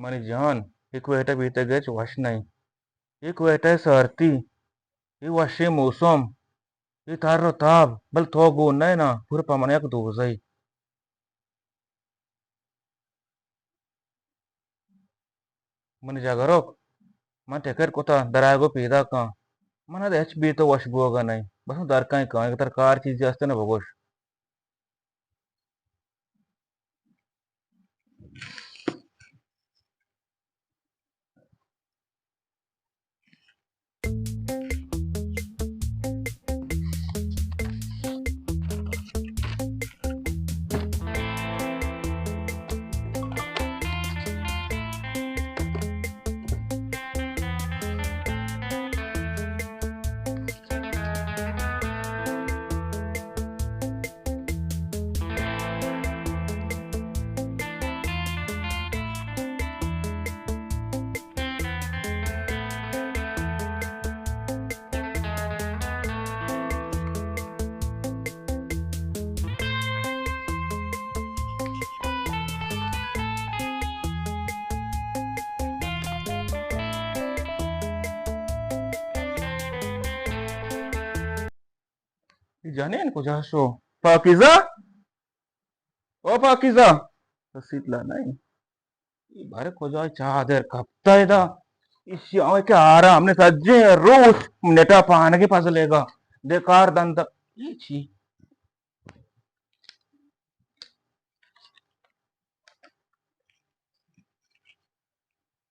منی جان، اے کوئٹہ بیتگ ہچ وش نہ انت۔ اے کوئٹہ ءِ سارتی، اے وشیں موسم، اے تر ءُ تاب، بل تو گون نہ ئے نا، پورا پہ من یک دوزہ ئے۔ منی جگرک، من ٹکٹ کتا، درآیگ ءَ پیداک آں۔ من اد ہچ بے تو وش بوگ ءَ نہ ایں۔ بس من در کائیں کائیں، اگہ ترا کار چیزے است نہ بگوش۔ اے جنین کجا شو؟ پاکیزہ؟ او پاکیزہ! رسیت لا نہیں۔ اے بارے کجا چادر کپتا ادا؟ ایشی آوے کہ آرام نے سجے روچ نٹا پانگے پزلے گا۔ بیکار دندا۔ اے چی؟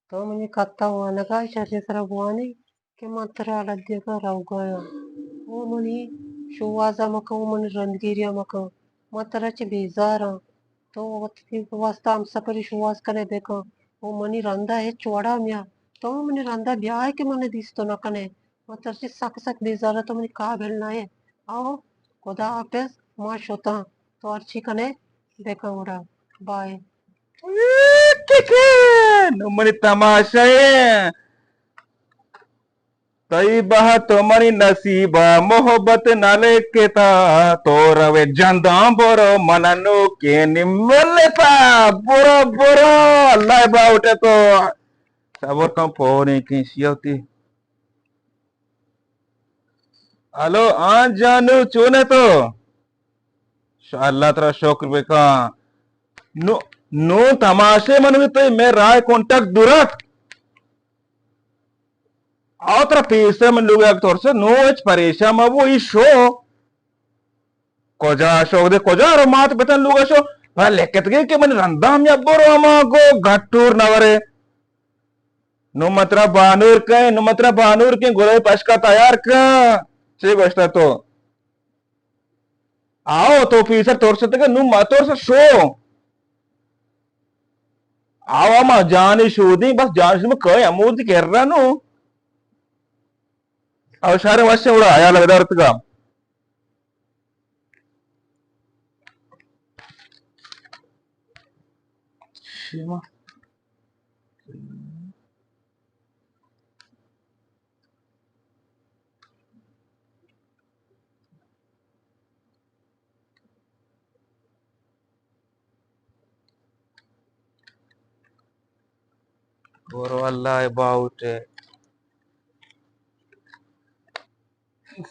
تو منی کتا وانگا شریں سرا بوانی کہ من ترا لدیگا روگایاں۔ او منی شوازا مکن، او منی رندگیریا مکن۔ من ترا چہ بیزاراں۔ تو وتی واسطہ ہمسپری شواز کنے بکن۔ او منی رندا ہچ وڑا میا۔ تو منی رندا بیائے کہ من دیستو نکنے۔ من ترا چہ سک سک بیزاراں، تو منی قابل نہ ئے۔ او خدا حافظ، ما شتاں۔ تو ہرچی کنے بکن گڑا۔ بائے۔ نوں منی تماشا ئے۔ تئی بہت منی نصیبا محبت نہ لکھتا، تو روے جنداں برو من نوکیں نملتا، برو برو، اللہ باوٹے تو۔ صبر کن پوریں کیں شیوتی۔ الو، آں جانو، چون ئے تو؟ شا اللہ ترا شکر بکن۔ نو، نو تماشے من تو میں رائے کانٹیکٹ درت۔ آ ترا پیسر من لوگ یک طور سے، نو ہچ پریشان مبو، ای شو۔ کجا شو دے، کجا رو مات پتن لوگ شو۔ پر لکھت گئے کہ من رندام یا برو ہما گو گھٹور نہ ورے۔ نوں من ترا بانور کئیں، نوں من ترا بانور کئیں، گلائے پشکا تیار کن۔ چے گوشتا تو؟ آؤ، تو پیسر ترستگے، نوں ما ترس شو۔ آؤ، ہما جانی شودیں، بس جانی شودیں، کئے ہمودی کرا نوں۔ او شہر وشیں وڑا حیال بدارتگا۔ شیما۔ برو اللہ ءِ باہوٹ ءَ۔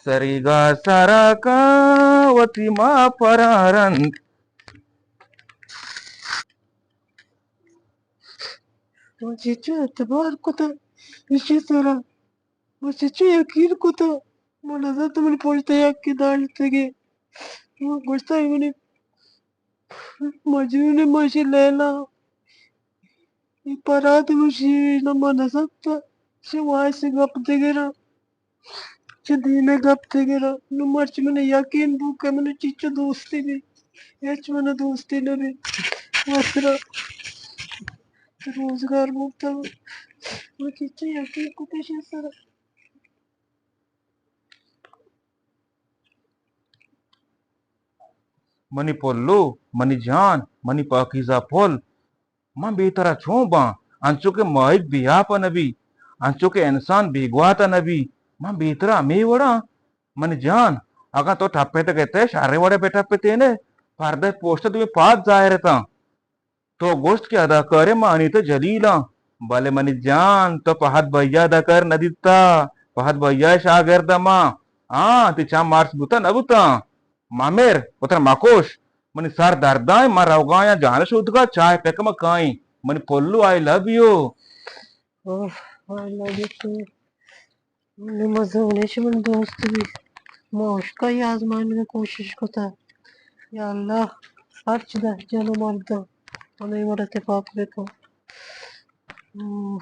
سریگا سرا کن وتی ما پرا رند۔ من چچو اعتبار کتا ایشی سرا۔ من چچو یقین کتا۔ من نزانت من پشت یکی داشتگی۔ من گوشتا منی مجنون ماشی لیلا۔ اے پرات مشی نہ من نزانت۔ چہ وائس گپ دگرا۔ چہ دین ءِ گپ دگرا۔ نوں مرچی من یقین بو کہ من چچو دوستی بی۔ ہچ من دوستی نہ بی۔ واسرا روزگار بوتا۔ من چچو یقین کتش سرا۔ منی پلو، منی جان، منی پاکیزہ پل، من بے ترا چون باں؟ انچو کہ ماہیگ بے آپ ءَ نہ بی، انچو کہ انسان بے گوات ءَ نہ بی، من بے ترا ہمے وڑاں۔ منی جان، اگاں تو ٹپتگ ات ئے، شریں وڑے بہ ٹپتین ئے، پردہ پوشت دومی پاد ظاہر اتاں۔ تو گوشت کہ اداکارے ما انیتا جلیلاں، بلے منی جان، تو پہد بھیا اداکار نہ دیتا، پہد بھیا شاگرد ما۔ ہاں، تی چم مارس بوتا نہ بوتا۔ مامر، وترا مکوش، منی سر دردائیں، من روگایاں جان شودگا، چائے پکم کائیں، منی پلو، آئی لو یو۔ اوہ، آئی لو یو ٹو۔ منی مزن ایش من دوست بی۔ ما اشکا آزمائینگ کوشش کتا۔ یا اللہ، ہرچ دہ جن و مردم ہمیں وڑ اتفاق بکن۔ اوہ۔